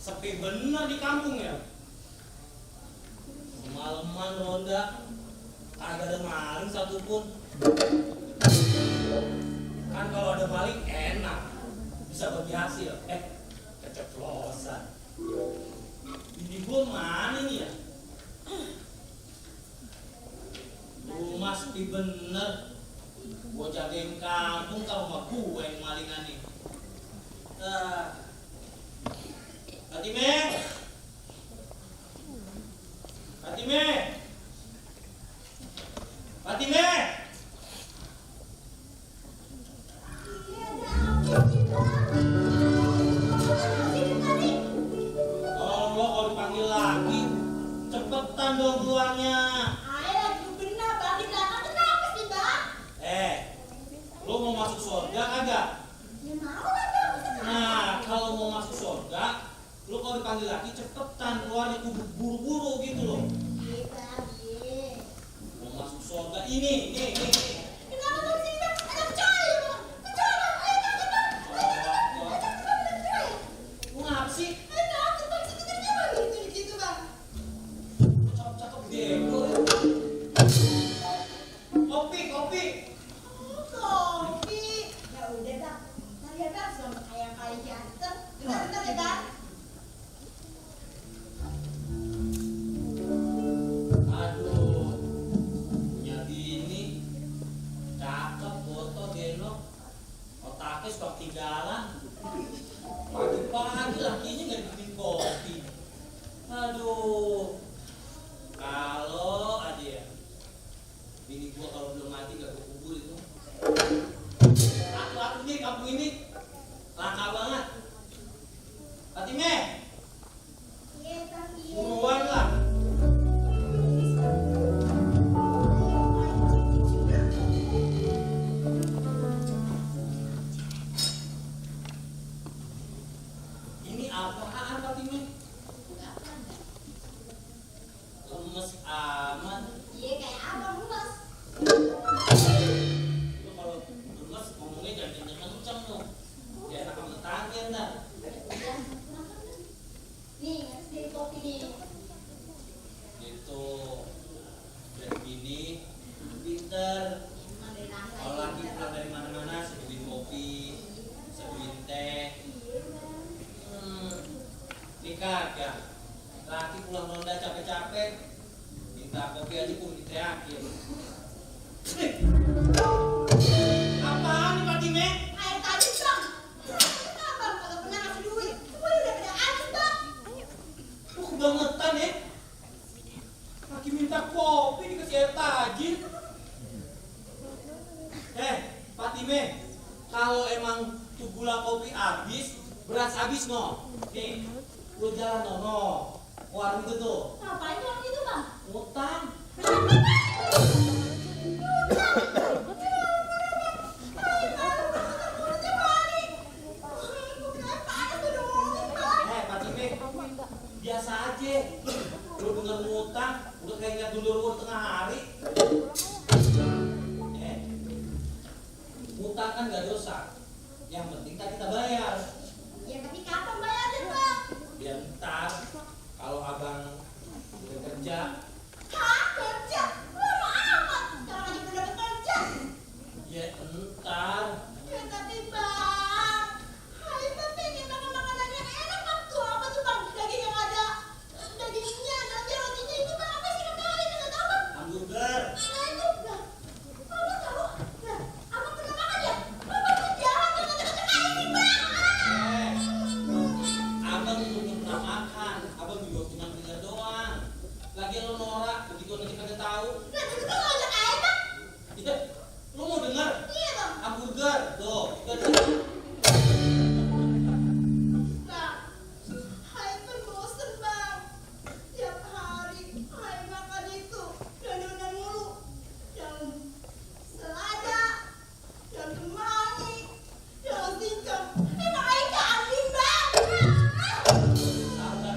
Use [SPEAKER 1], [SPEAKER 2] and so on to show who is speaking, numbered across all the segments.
[SPEAKER 1] Sepi bener di kampung ya. Semalaman ronda kagak ada maling satupun. Kan kalau ada maling enak, bisa bagi hasil. Keceplosan. Ini gua mana nih ya? Rumah sepi bener. Gua jagain kampung kalau mah gue yang malingan nih. Fatime! Fatime! Fatime! Allah, kalau dipanggil lagi, cepetan dong keluarnya. Lo mau masuk surga kagak?
[SPEAKER 2] Ya mau lah bang.
[SPEAKER 1] Nah, kalau mau masuk surga, lo kalau dipanggil lagi cepetan keluarnya kudu buru-buru gitu loh.
[SPEAKER 2] Iya bang, iya.
[SPEAKER 1] Mau masuk surga ini.
[SPEAKER 2] Kenapa bang sih bang? Ada kecoa ya bang? Kecoa bang, ayo tangkap bang.
[SPEAKER 1] Lu ngapa sih?
[SPEAKER 2] Ayo tangkap bang, sebenarnya bang gitu bang.
[SPEAKER 1] Cakep bego ya. Kopi.
[SPEAKER 2] Kopi. Ya udah bang. Ntar ya bang, sama ayam kali ganteng. Bentar ya bang.
[SPEAKER 1] Aduh, punya bini cakep, foto genok, otaknya suka ketinggalan. Pagi-pagi lakinya nggak bikin kopi. Aduh, kalau aja ya, bini gua kalau belum mati gak gua kubur itu. Aku nih kampung ini langka banget. Fatime,
[SPEAKER 2] Iya bang, iya.
[SPEAKER 1] buruan lah. Ini apaan Fatime? Lemes amat.
[SPEAKER 2] Iya kayak abang mas.
[SPEAKER 1] Lu kalau lemes ngomongnya jangan kenceng loh. Biar enak sama tetangga ntar.
[SPEAKER 2] Nih, ngasih dari kopi nih.
[SPEAKER 1] Gitu. Dari bini pinter.
[SPEAKER 2] Emang dari nangka
[SPEAKER 1] Kalau
[SPEAKER 2] ini,
[SPEAKER 1] lagi
[SPEAKER 2] Bang.
[SPEAKER 1] pulang dari mana-mana seduhin kopi, seduhin teh.
[SPEAKER 2] Iya bang.
[SPEAKER 1] Ini kagak. Laki pulang ronda capek-capek, minta kopi aja pun diteriakin. Apaan nih Fatime?
[SPEAKER 2] Air tadi bang. Kenapa bang? Kagak pernah ngasih duit. Semuanya udah pada habis bang.
[SPEAKER 1] Lu kebangetan ya? Laki minta kopi dikasih air tajin. Fatime, kalau emang tuh gula kopi habis, beras habis no. Nih, lu jalan no. Warung itu tuh,
[SPEAKER 2] Ngapain bang itu bang?
[SPEAKER 1] utang. Fatime, biasa aja. Lu denger ngutang, udah kayak ngeliat dulur tengah hari. Ngutang kan gak dosa. Yang penting kan kita bayar.
[SPEAKER 2] Ya tapi kapan bayarnya bang?
[SPEAKER 1] Biar ntar kalau abang udah kerja,
[SPEAKER 2] Hah? Kerja? Lama amat. Sekarang aja belum dapet kerja.
[SPEAKER 1] ya ntar.
[SPEAKER 2] Ya tapi bang. Hai pengen makan makanan yang enak bang. Tuh apa tuh bang? Daging yang ada dagingnya, nanti rotinya itu bang. Apa sih namanya? Nggak tahu bang.
[SPEAKER 1] Hamburger.
[SPEAKER 2] Nah itu bang. Abang tahu? Nah, abang pernah makan ya? Abang tuh jalan jangan deket-deket kayak ini bang.
[SPEAKER 1] Abang belum pernah makan. Abang juga cuma dengar doang. Lagi lo norak, begitu nanti kagak tahu.
[SPEAKER 2] Nah itu tuh ngajak aja bang.
[SPEAKER 1] Iya, lo mau dengar?
[SPEAKER 2] Iya bang.
[SPEAKER 1] Hamburger, tuh.
[SPEAKER 2] Bang, Hai pun bosen bang. Tiap hari Hai makan itu dan mulu. Yang selada, yang kemangi, yang singkong. Emang Hai kambing bang.
[SPEAKER 1] Sabar,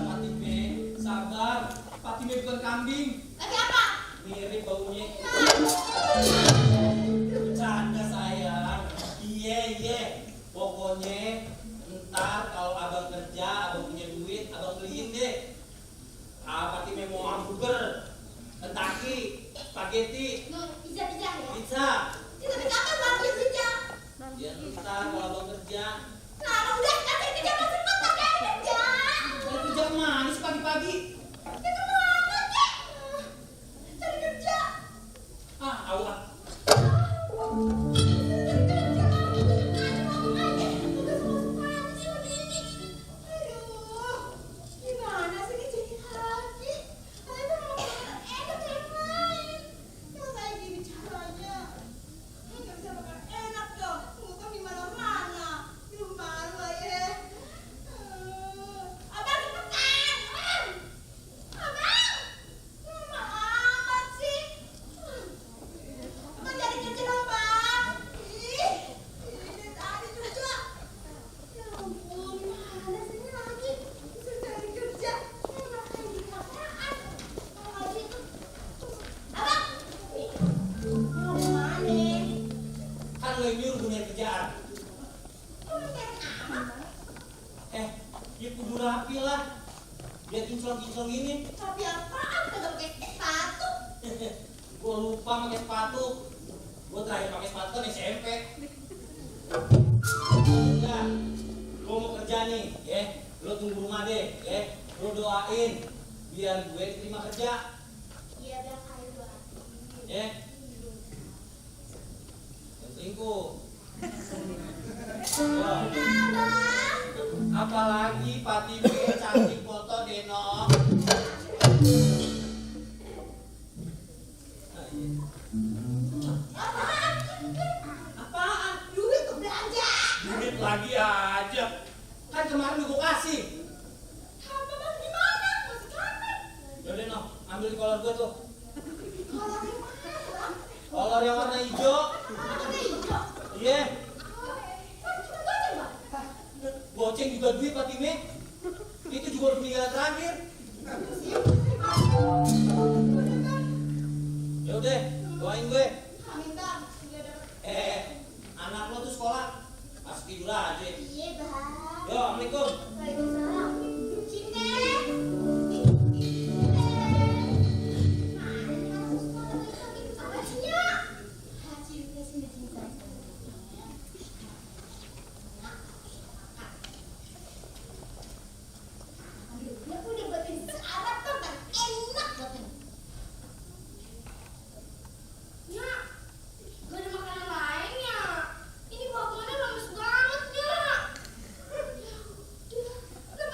[SPEAKER 1] Ya kudu rapi lah. Biar kinclong-kinclong ini.
[SPEAKER 2] Tapi apaan kagak pakai sepatu?
[SPEAKER 1] Gua lupa pakai sepatu. Gua terakhir pakai sepatu kan SMP. Udah, gua mau kerja nih, ya. Lo tunggu rumah deh, ya. Lo doain biar gue diterima kerja,
[SPEAKER 2] Iya bang, ayo doain.
[SPEAKER 1] ya. Jangan selingkuh. Yo. Apalagi Pati B cantik foto Deno. Apaan?
[SPEAKER 2] Duit tuh belanja.
[SPEAKER 1] Duit lagi aja. Kan kemarin gue kasih.
[SPEAKER 2] Apa bang gimana? Masih kangen.
[SPEAKER 1] Yaudah no, ambil di kolor gue tuh.
[SPEAKER 2] Kalau yang mana bang?
[SPEAKER 1] Kolor yang warna hijau.
[SPEAKER 2] Ada hijau.
[SPEAKER 1] Iya.
[SPEAKER 2] Kan cuma goceng bang.
[SPEAKER 1] Goceng juga duit Pak Time. Itu juga udah peninggalan terakhir. Yaudah, doain gue.
[SPEAKER 2] Amin bang. Nggak dapet.
[SPEAKER 1] Anak lo tuh sekolah. Masuk tidur aja.
[SPEAKER 2] Iya bang.
[SPEAKER 1] Yo, Assalamualaikum.
[SPEAKER 2] Waalaikumsalam. Cinta. Apa sih ya? Cinta cinta. Aduh, dia udah buatin searap kan enak buatin. Ya, gak ada makanan lainnya. Ini bawa kemana lemes banget ya. Udah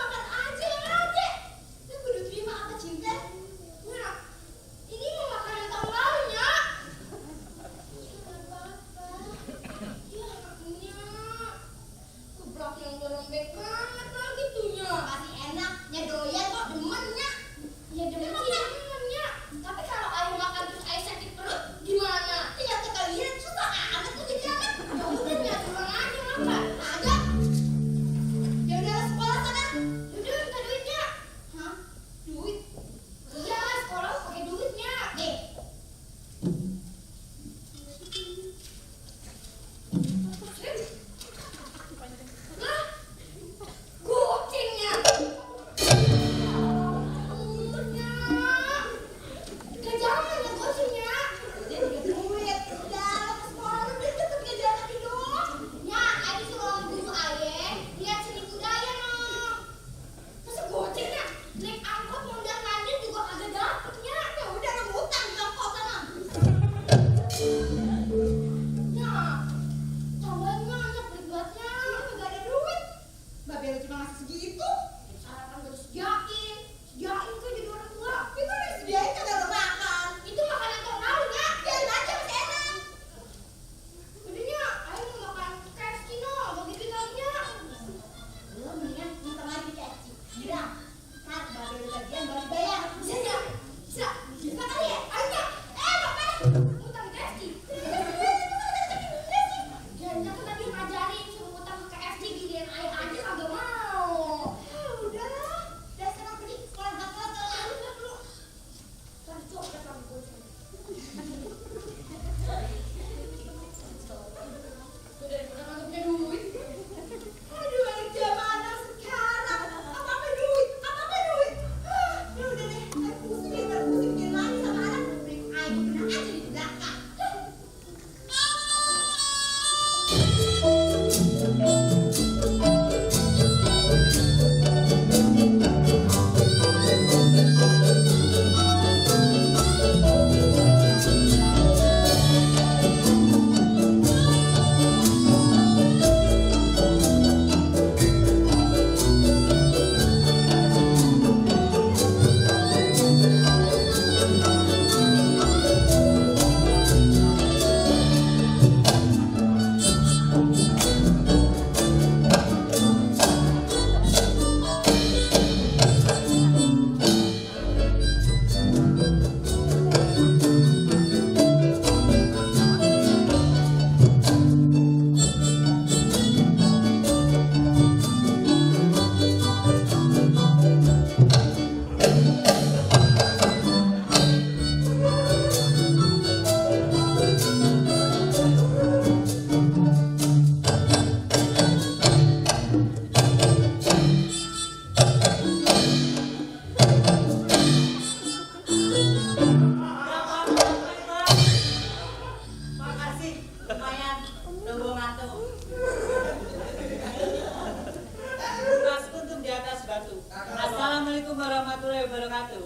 [SPEAKER 3] wabarakatuh. Assalamualaikum warahmatullahi wabarakatuh.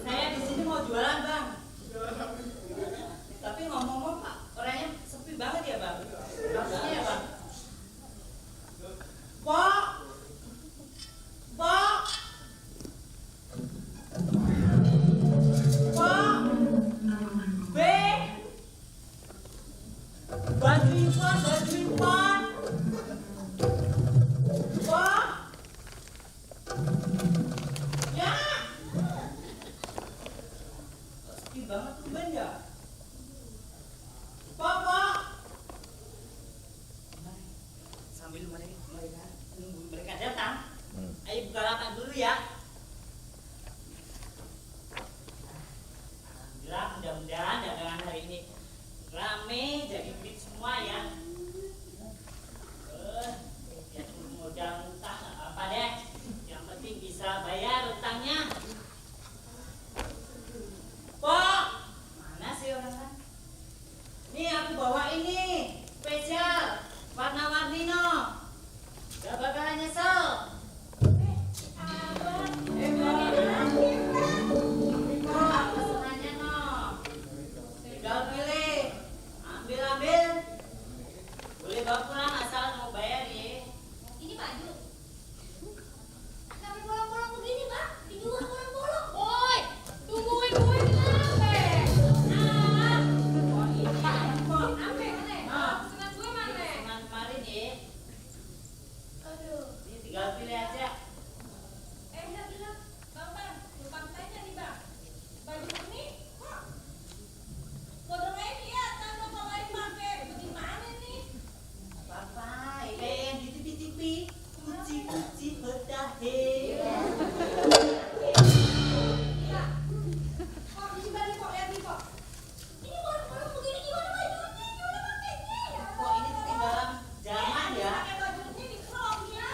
[SPEAKER 3] Saya di sini mau jualan, Bang. Tapi ngomong-ngomong, Pak, orangnya sepi banget ya, Bang. Maksudnya ya, Bang. Pak. Pak. Pak. B. Bantuin Pak, bantuin Pak. Pak. Ya. Sepi banget tuh Ben ya. Pak. Sambil mereka nunggu mereka datang, ayo buka lapak dulu ya. Alhamdulillah, mudah-mudahan dagangan hari ini rame, jadi duit semua ya. Ya modal utang nggak apa-apa deh, yang penting bisa bayar utangnya. Pak, mana sih orang? Nih aku bawa ini spesial warna-warni no. Gak bakalan nyesel. Pesenannya no. Tinggal pilih, ambil. Boleh bawa pulang asal mau bayar ya.
[SPEAKER 2] Ini baju. Sampai bolong-bolong begini, Bang. Dijual bolong-bolong. Woi, tungguin gue kenapa?
[SPEAKER 3] Oh ini.
[SPEAKER 2] Apa mana?
[SPEAKER 3] Nah.
[SPEAKER 2] Pesanan gue mana?
[SPEAKER 3] Pesanan kemarin ya.
[SPEAKER 2] Aduh.
[SPEAKER 3] Ini tinggal pilih aja.
[SPEAKER 2] Enggak bilang, Bang, lupa tanya nih, Bang. Baju ini kok modalnya kelihatan dong kalau lain pakai. Bagaimana nih?
[SPEAKER 3] Apa-apa, kayak yang di TV. Kuci betahe.
[SPEAKER 2] Iya. Kok di sini kok lihat nih kok. Ini bolong-bolong begini gimana bajunya? Gimana pakainya?
[SPEAKER 3] Kok ini ketinggalan zaman ya?
[SPEAKER 2] Pakai bajunya di crop ya.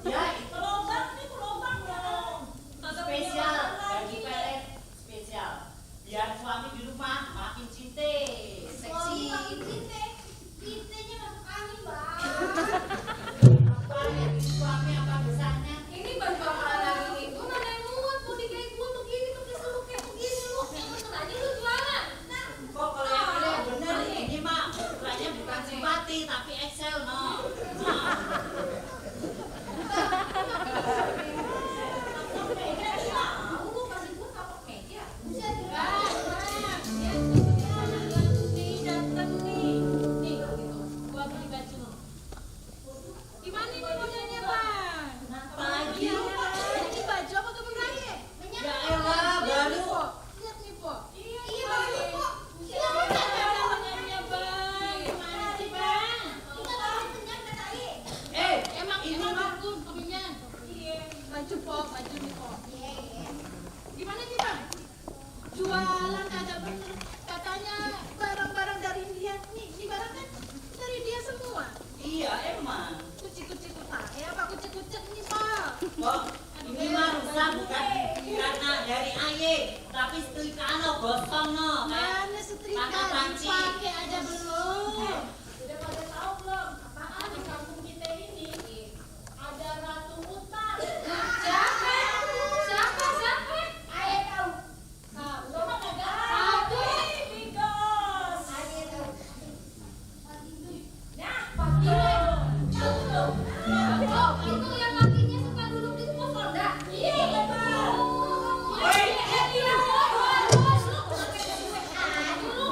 [SPEAKER 3] Ya itu
[SPEAKER 2] Lobang nih, lobang dong.
[SPEAKER 3] spesial bagi pelet spesial. Biar suami di rumah makin cinta, seksi.
[SPEAKER 2] Cintanya masuk angin, Bang.
[SPEAKER 3] Apa yang di suami apa besarnya?
[SPEAKER 2] Ini baju apa lagi nih? Gue mana yang muat mau kayak gue begini pakai seluk kayak begini lu. Yang bener aja lu jualan. Nah,
[SPEAKER 3] Kok kalau yang pilih yang bener ini mah ukurannya bukan simpati tapi Excel no.
[SPEAKER 2] meja tahu lu kasih gue kapok meja. Buset, Bang. Datang nih. Nih, gua beli baju lu. Gimana nih modelnya, Bang?
[SPEAKER 3] Kenapa lagi?
[SPEAKER 2] Ini baju apa kebun raya?
[SPEAKER 3] Ya elah baru.
[SPEAKER 2] Lihat nih, Po. Iya, baru, Po. Iya, Bang. Gimana sih, Bang? Kita lagi kenyang tadi.
[SPEAKER 3] Emang ini mah
[SPEAKER 2] kemenyan. Iya. Baju, Po. Baju nih, Po. Iya. Gimana nih, Bang? Jualan kagak bener. Katanya barang-barang dari India. Nih barang kan dari dia semua.
[SPEAKER 3] iya emang.
[SPEAKER 2] Kucing-kucing pakai apa kucing-kucing nih, Pak?
[SPEAKER 3] Kok ini mah rusak bukan karena dari aye, tapi setrika no gosong no.
[SPEAKER 2] Mana setrika?
[SPEAKER 3] Pakai panci.
[SPEAKER 2] Pakai aja belum. Udah pada tahu belum? Apaan di kampung kita ini? Ada ratu hutan. Siapa? Ayah tahu. Lo mah kagak tahu. Bigos. Ayah tahu. Nah, pagi tahu belum? Oh, itu yang lakinya suka duduk di pos ronda. Iya, betul. Woi, iya. Bos, lu pakai gue aja lu.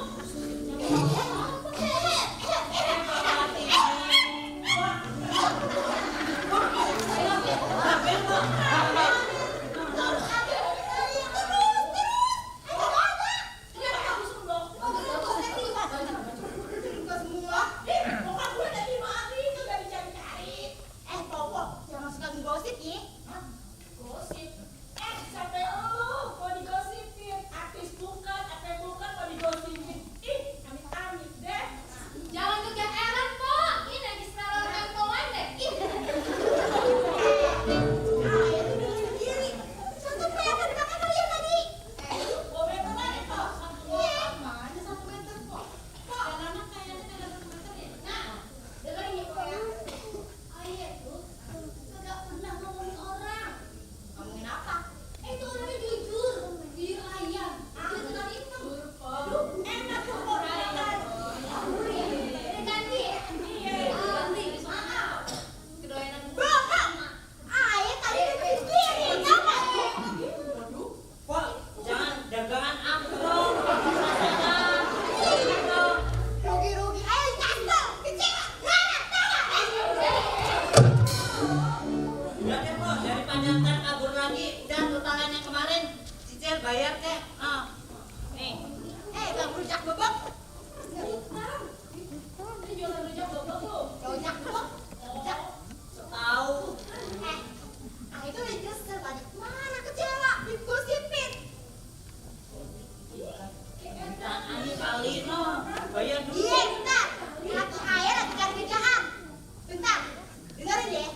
[SPEAKER 3] bayar kek. Nih.
[SPEAKER 2] Bang rujak bebek. Ini jualan rujak bebek tuh. Rujak bebek. Rujak.
[SPEAKER 3] Tahu.
[SPEAKER 2] Itu udah kesel banget. Mana kecewa? Digosipin.
[SPEAKER 3] Bentar, ini kali no. Bayar dulu.
[SPEAKER 2] Iya, bentar. Aku ayah lagi cari kerjaan. Bentar. Dengerin ya.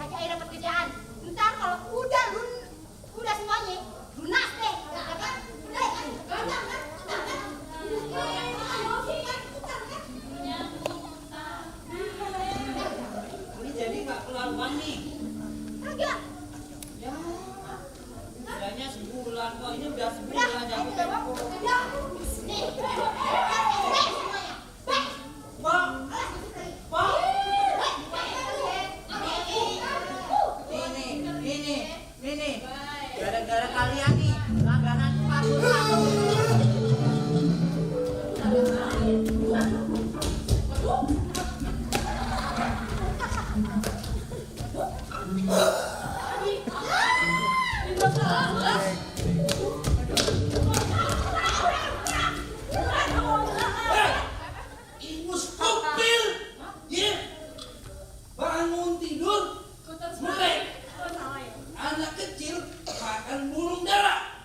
[SPEAKER 2] Aku ayah dapat kerjaan. Bentar kalau udah semuanya lunas deh. Udah kan?
[SPEAKER 3] Ini jadi nggak keluar uang nih.
[SPEAKER 2] Kagak.
[SPEAKER 3] Ya. Istilahnya sebulan kok ini udah
[SPEAKER 2] Udah,
[SPEAKER 3] sebulan
[SPEAKER 2] ayo
[SPEAKER 3] jadi
[SPEAKER 2] udah. Udah. Nih. Semuanya. Baik.
[SPEAKER 3] Pak, Pak. Ini. Gara-gara kalian nih, langganan sepatu.
[SPEAKER 1] Ibu skopil, ya, bangun tidur, melek. Anak kecil makan burung dara.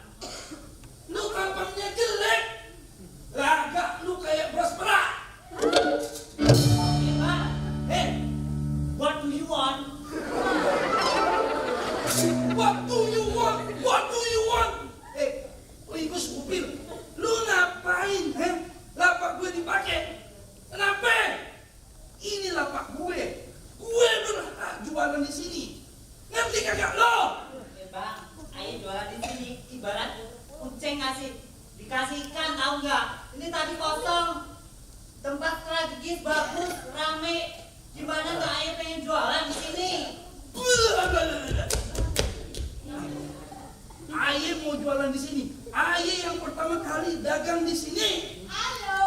[SPEAKER 1] Lu tampaknya jelek, lagak lu kayak beras perak.
[SPEAKER 3] What do you want?
[SPEAKER 1] What do you want? What do you want? Ibu skopil, lu ngapain? Lapak gue dipakai. Kenapa? Ini lapak gue. Gue berhak jualan di sini. Ngerti kagak lo?
[SPEAKER 3] Bang, ayo jualan di sini ibarat kucing dikasih ikan, tahu nggak? Ini tadi kosong, tempat strategis bagus, rame. Gimana nggak ayo pengen jualan di sini?
[SPEAKER 1] Aye mau jualan di sini. Aye yang pertama kali dagang di sini.
[SPEAKER 2] Halo.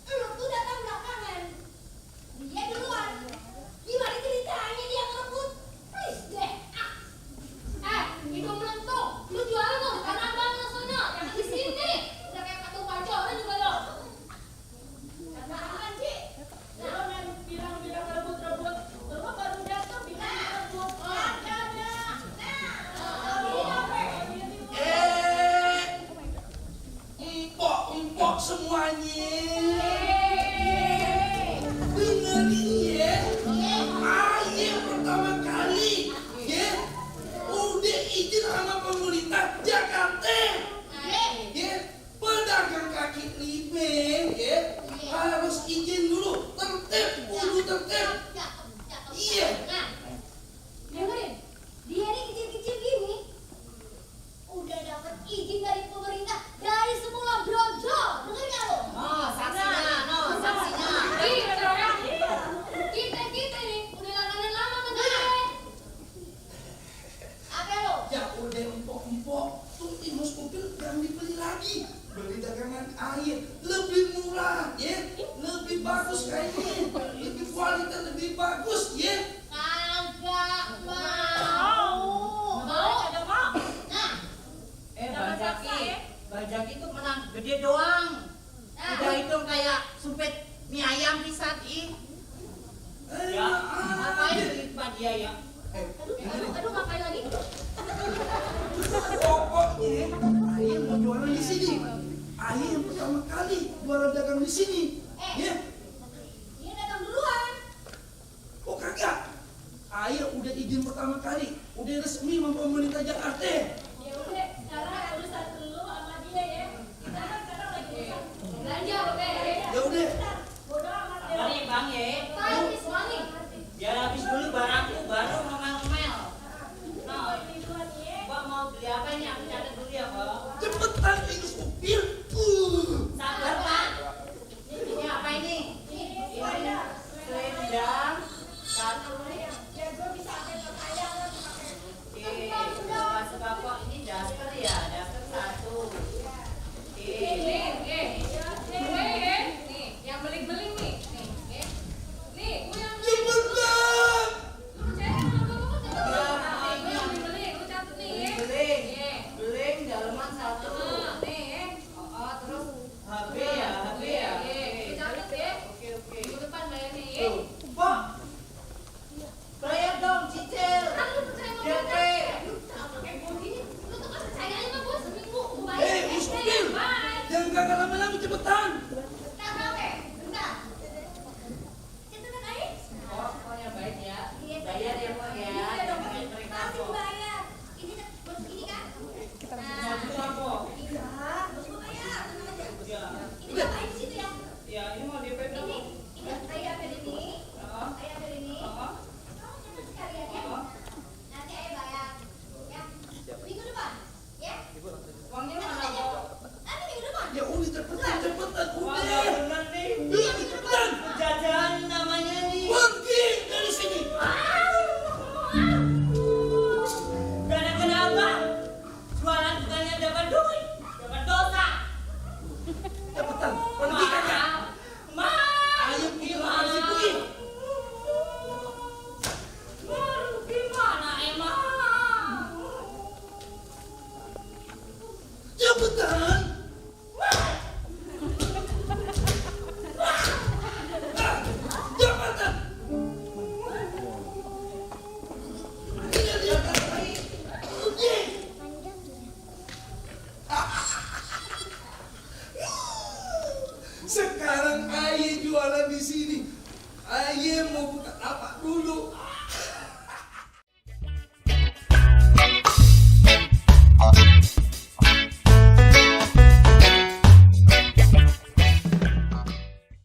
[SPEAKER 2] Lu tuh datang belakangan. Dia duluan. Gimana ceritanya dia ngerebut? Please deh. Itu melentung. Lu jualan dong, karena abang lo sono. Jangan di sini. Udah kayak ketua pacaran juga lo. Apaan sih? Lo main bilang-bilang rebut-rebut. Lo baru datang bilang rebut. Ada.
[SPEAKER 1] Empok semuanya. Dengerin ya. Aye pertama kali, ya, udah izin sama pemerintah Jakarta. Ya, pedagang kaki lima, ya, harus izin dulu, tertib, kudu tertib. Iya.
[SPEAKER 2] Dengerin, dia ini kecil-kecil gini udah dapat izin dari pemerintah dari semula brojol. Dengar nggak lo?
[SPEAKER 3] Saksinya.
[SPEAKER 2] Kita nih udah langganan lama sama dia. Apa lo?
[SPEAKER 1] Ya udah empok-empok, tuh ibu skopil yang dibeli lagi. Beli dagangan air lebih murah, ya, lebih bagus kayaknya, lebih kualitas lebih bagus, ya.
[SPEAKER 2] Kagak mau. Mau? Kagak mau. Nah,
[SPEAKER 3] Bang Jaki tuh menang gede doang. Udah hitung kayak sumpit mie ayam pisan ih. Ya, ngapain duit Pak dia ya?
[SPEAKER 2] aduh ngapain lagi?
[SPEAKER 1] Pokoknya Aye mau jualan di sini. Aye yang pertama kali jualan dagang di sini. Ya,
[SPEAKER 2] Dia datang duluan.
[SPEAKER 1] oh kagak. Aye udah izin pertama kali, udah resmi sama pemerintah Jakarta.
[SPEAKER 2] Ya udah, sekarang urusan lu sama dia ya. Kita kan sekarang lagi belanja, oke?
[SPEAKER 1] Ya udah.
[SPEAKER 2] Bodoh amat ya.
[SPEAKER 3] Mari Bang ya.
[SPEAKER 2] Habis money.
[SPEAKER 3] Biar habis dulu barangku baru ngomel-ngomel. Nah, Mbak mau beli apa ini? Aku catat dulu ya, Mbak.
[SPEAKER 1] Cepetan ibu skopil.
[SPEAKER 3] Sabar, Pak. Ini apa ini? Ini selendang. Satu.
[SPEAKER 2] Ya gue bisa ambil percaya lah pakai.
[SPEAKER 3] Oke, sembako ini daster ya, daster satu. Oke.
[SPEAKER 2] Nih, yang beling-beling nih. Nih, gue yang
[SPEAKER 1] Cepetan.
[SPEAKER 2] lu cek sama gue
[SPEAKER 3] Ya,
[SPEAKER 2] nih, gue yang beling-beling, lu catat nih ya.
[SPEAKER 3] beling
[SPEAKER 1] Sekarang Aye jualan di sini. Aye mau buka lapak dulu.